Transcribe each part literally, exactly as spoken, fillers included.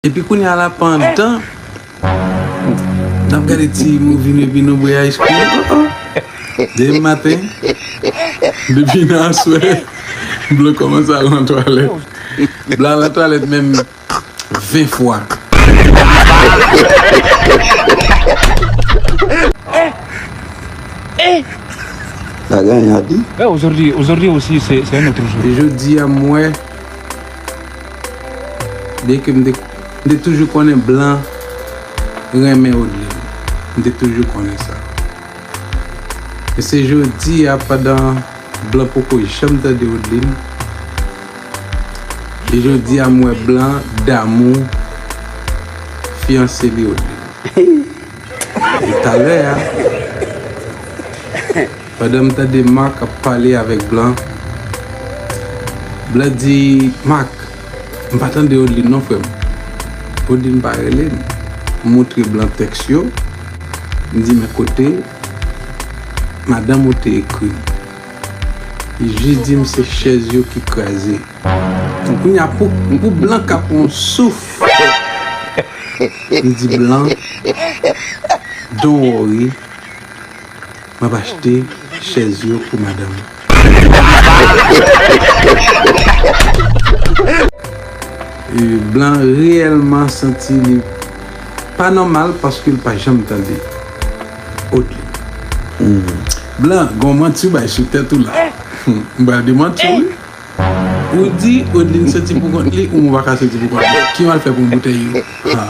Epi kounye a la, pandan n ap gade ti movie nou epi nou bwè ice cream, oh, oh. Demen maten, depi nan aswè, Blan kòmanse al nan twalèt. Blan al nan twalèt menm ven fwa. Bagay an di. Eh, aujourd'hui, aujourd'hui aussi, c'est c'est un autre jour. Jodi a m wè, byenke m te, m te toujou konnen Blan renmen Odlin. M te toujou konnen sa. Men se jodi a, pandan Blan poko janm tande Odlin, e jodi a m wè Blan damou fiyanse li Odlin. E talè a, pandan m tande Marc ap pale avèk Blan, Blan di, Marc, m pa tande Odlin non, frè m. Odlin pa rele m. M montre Blan tèks yo. M di, men kote madanm ou te ekri m? Li jis di m se chèz yo ki kraze. Kounye a pou, pou Blan ka pran yon souf. M di, Blan, don't worry, m ap achte chèz yo pou madanm ou. E Blan reyèlman santi li pa nòmal paske l pa janm tande Odlin. Blan, gon manti w bay sou tèt ou la. M pral demanti w, wi. Ou di Odlin soti pou kont li, ou m pa ka soti pou kont li. Ki m al fè pou boutèy yo? Ah.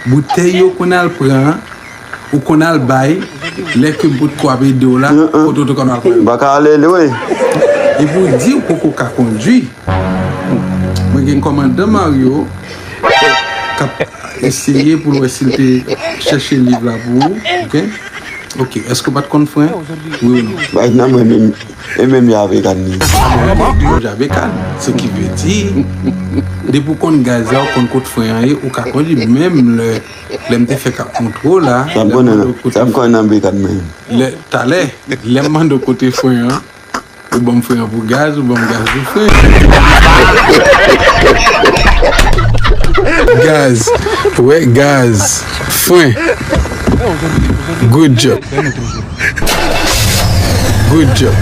Boutèy yo konn al pran, ou konn al bay, lè ke m potko ap ede w la, kote w te konn al pran yo? M pa ka ale lwen. Epi w di w poko ka kondwi. Mwen gen kòmandan Mario k ap eseye pou l wè si l te chèche liv la pou ou, oke? Oke, èske w pa t konn fren? Wi ou non? Bay nan mwen menm, e menm Javekan li. Yon Javekan, se ki vle di, depi w konn gaz la, ou konn kot fren an ye, ou ka kondwi menm lè, lè m te fèk ap montre w la, lè m mande w kote, sa m konnen nan Bekan menm. Lè, talè, lè m mande w kote fren an, ou ban m fren an pou gaz, ou ban m gaz pou fren. Gaz, wè, gaz, fren. Good job. Good job.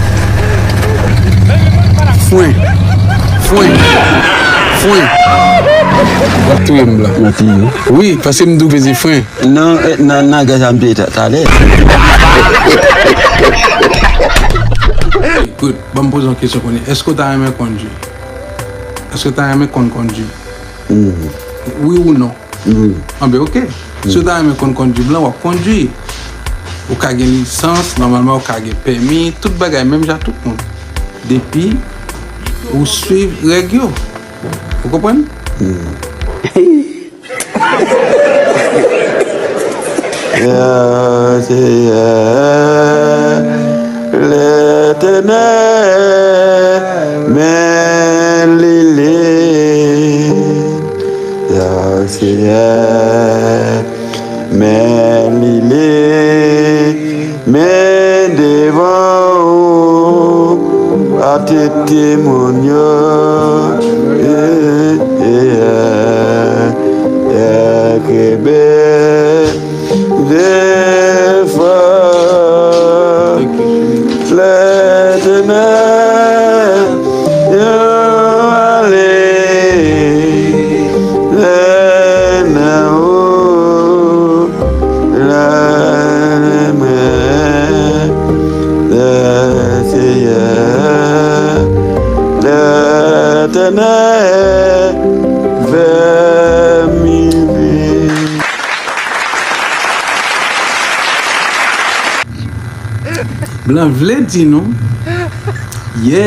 Fren. Fren. Fren. W ap touye m, Blan. Wi, paske m di w peze fren. Non, eh, nan, nan gaz a m te ta- talè. Good. Ban m poze yon kesyon kounye a. Èske w ta renmen kondwi? Èske w ta renmen konn kondwi? Wi ou non? Anben, oke. Si w ta renmen konn kondwi, Blan, w ap kondwi. Ou ka gen lisans, nòmalman ou ka gen pèmi, tout bagay, menm jan ak tout moun. Depi ou swiv règ yo. Ou konprann? Ya Seyè, Letènèl, men li li. Ya Seyè, men li li. Men devan ou, a tete moun yo, eh, eh, eh, eh, kenbe fò. Letènèl, yo ale, lè nan ou. Lè renmen lè Seyè, Letènèl fè m viv. Blan vle di nou, yè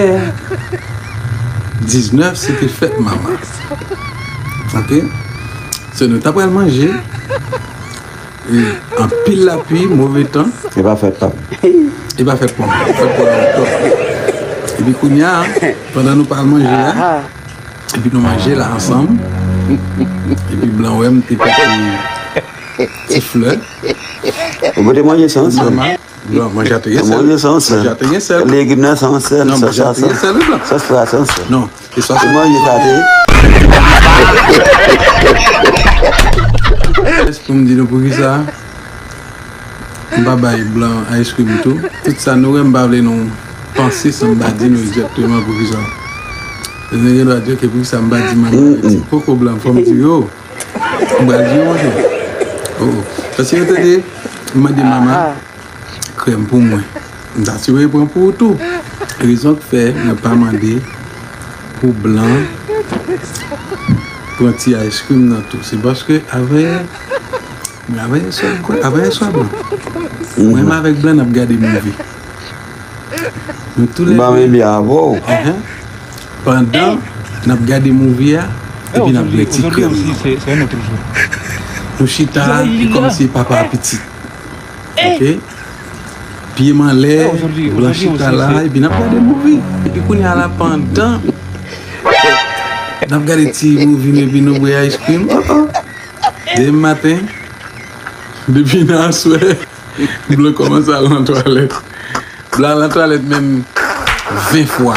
diznèf se te fèt Mama. Oke? So nou ta pral manje. E anpil lapli, move tan. E pa fèt pa m. E pa fèt pou mwen. Fèt pou mwen. Epi kounye a, pandan nou pral manje a, epi nou manje la ansanm, epi Blan wè m te pote ti flè. Ou pote manje san sèl. Nòmal. Non, manje a te gen sèl. Manje san sèl. Manje a te gen sèl. Legim nan san sèl. Non, manje a te gen sèl, Blan. Sòs fwa san sèl. Non. E sòs manje sa te. M di nou poukisa m pa bay blan ice cream tou. Tout sa nou wè, m pa vle nou panse san m pa di nou egzakteman poukisa. Nèg gen dwa di, "Ok, poukisa m pa di manman ti koko blan?" Fò m di yo. M pral di yo, monchè. Oh, oh. Paske yo tande, m mande manman krèm pou mwen. M ta sipoze pran pou ou tou. Rezon k fè mwen pa mande pou blan pran ti ice cream nan tou, se paske avè mwen, avè yèswa, avè yèswa blan, mwen menm avèk blan n ap gade movie. Nou tou lè de. Enhen. Pandan n ap gade movie a, epi n ap bwè ti krèm nan. Nou chita, e kòmsi papa a pitit. Ok? Pye m anlè, blan chita la, epi n ap gade movie. Epi kounye a la, pandan n ap gade ti movie nou, epi nou bwè ice cream, oh, oh. Demen maten, depi nan aswè, blan kòmanse al nan twalèt. Blan al nan twalèt menm ven fwa.